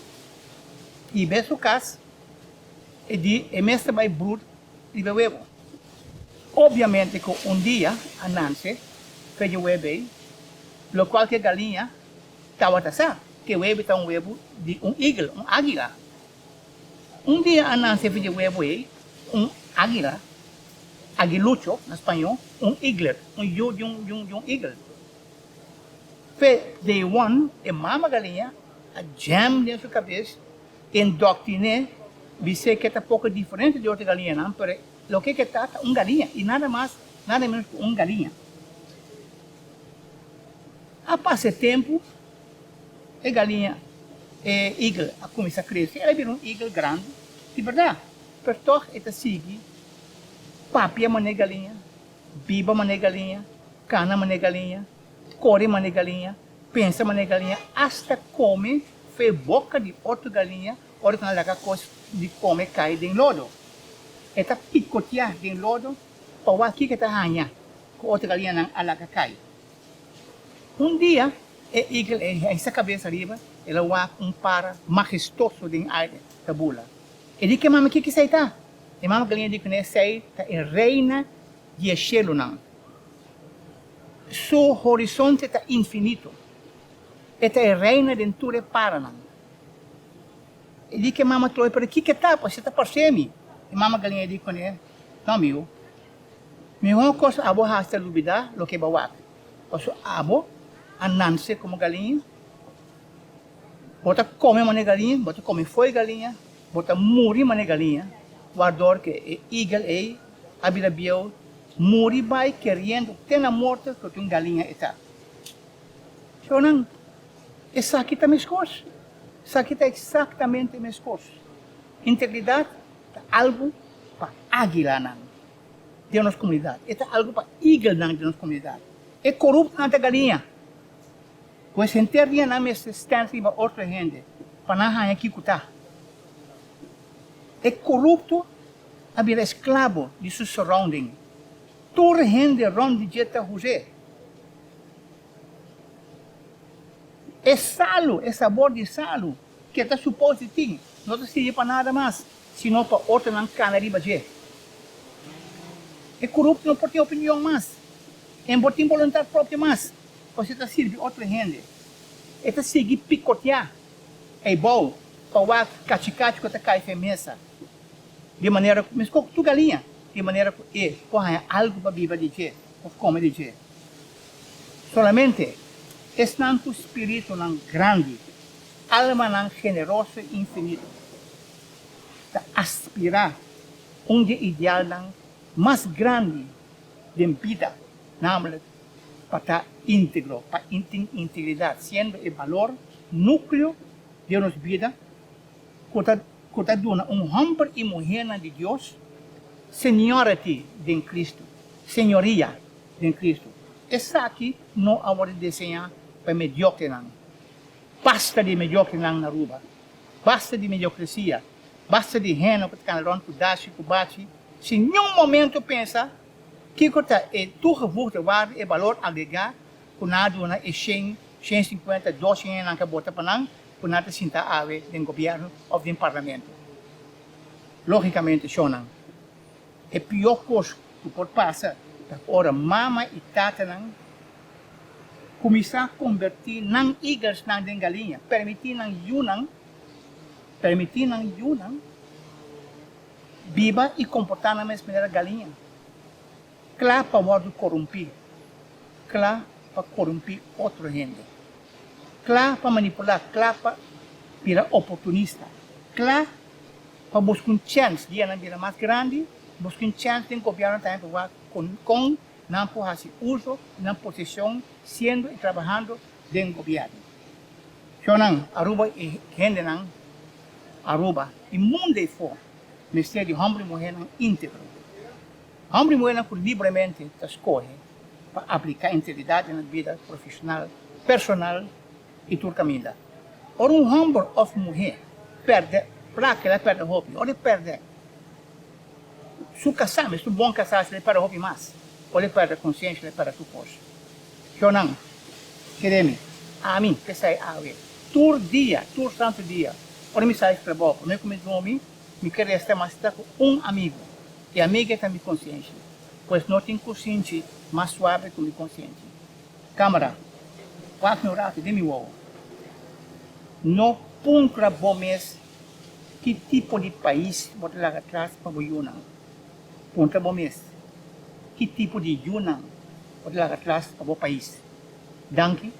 Hib'é su kas, e di e mes ta bai brut riba e webu. Obviamente ku un dia a nanse fe dje webu ei, lokual ku e galiña tabata sa, ku e webu ta un webu di un eagle, un águila. Un dia a nanse fe dje webu ei un águila, aguilucho na spañó, un eaglet, un yu di un di un eagle. Fe day one e mama galiña a jam den su kabes, indoctriné, bis'é ke ta poko diferente di otro galiñanan, pero loke ke ta ta un galiña i nada mas nada menos ku un galiña. A pasa e tempu e galiña, e eagle a kuminsá krese, el a bira un eagle grandi di bèrdat, pero tòg e ta sigui papia manera galiña, biba manera galiña, kana manera galiña, kore manera galiña, pensa manera galiña, asta kome fe boka di otro galiña ora ku nan laga kos di kome kai den lodo. E ta pikoteá den lodo pa wak kiko e ta haña ku otro galiñanan a laga kai. Un dia e eagle ei a hisa kabes ariba, el a wak un para mahestoso den aire ta bula. E di ku e mama, Kiko esei ta? E mama galiña di kuné esei ta e reina di e shelunan. Su horizonte ta infinito. E ta e reina den tur e paranan. E di ku e mama troe, pero kiko e ta? Pasobra e ta parse mi. E mama galiña di kuné, No amigo, mihó kos abo hasi ta lubidá loke bo a wak. Pasobra abo a nanse komo galiña, bo ta kome manera galiña, bo ta kome fo'i galiña, Bo ta muri manera galiña, wardor ke e eagle ei a bira bieu, muri bai keriendo te na morto ku tin un galiña e ta. Shownan, esaki ta meskos. Esaki ta eksaktamente meskos. Integridat ta algu pa agilanan den nos komunidat. E ta algu pa eaglenan den nos komunidat. E koruptonan ta galiña. Pues henter dia nan mester stèns riba otro hende pa nan haña kiko ta. E korupto a bira esklabo di su surrounding. Tur hende rònt di dje ta huz'é. E salu, e sabor di salu ke ta supos di tin, no ta sirbi pa nada mas, sino pa otronan kana riba dje. E korupto no por tin opinion mas, e no por tin boluntat propio mas. Pasobra e ta sirbi otro hende. E ta sigui pikoteá eibou pa wak kachikachi ku ta kai fen mesa, di manera ku, meskos ku tur galiña, di manera ku e por haña algu pa biba di dje òf kome di dje. Solamente esnan ku spiritunan grandi, almanan generoso i infinito, ta aspirá un di e idealnan mas grandi den bida, namelijk pa ta íntegro, pa tin integridat, siendo e balor núkleo di nos bida ku ta ku ta duna un hòmber i muhénan di Dios seniority den Kristu, señoria den Kristu. Esaki no a wòrdu diseñá pa e mediokrenan. Basta di mediokrenan na Aruba. Basta di mediokresia. Basta di hende ku ta kana rònt ku dashi ku bachi sin niun momento pensa Kiko ta e toegevoegde waarde, e balor agregá ku nan a duna e shen, 150, 200 hendenan ku a bota pa nan, ku nan ta sinta awe den gobièrnu òf den parlamento? Lógikamente, shonnan, e pió kos ku por pasa ta ora mama i tatanan kuminsá kombertí nan igersnan den galiña, permití nan yunan, permití nan yunan Biba i komportá nan mes manera galiña, kla pa wòrdu korumpí, kla pa korumpí otro hende, kla pa manipulá, kla pa bira oportunista, kla pa buska un chèns dia nan bira mas grandi, buska un chèns den gobièrnu tambe pa wak kon nan por hasi uso di nan posishon siendo i trabahando den gobièrnu. Shownan, Aruba i hendenan Aruba i mundu ei for. mester di hòmber i muhénan íntegro. Hòmber i muhénan ku libremente ta skohe pa apliká integridat den nan bida profeshonal, personal i tur kaminda. Ora un hòmber òf muhé pèrdè plaka, el a pèrdè hopi. Ora e pèrdè su kasá, mester un bon kasá, el a pèrdè hopi mas. Ora e pèrdè konsiensha, el a pèrdè tur kos. Shonnan, kere mi, ami p'esei awe, tur dia, tur santu dia, ora mi sai trabou, promé ku mi drumi, mi ke resta mas ta ku un amigu. E amigu e ta mi konsienshi. Pues no tin kusinchi mas suave ku mi konsienshi. Kamara, wak mi un ratu den mi wowo. No puntra bo mes ki tipo di pais bo ta laga atras pa bo yunan. Puntra bo mes ki tipo di yunan bo ta laga atras pa bo pais. Danki,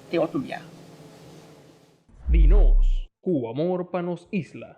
te otro bia. Di nos, ku amor pa nos isla.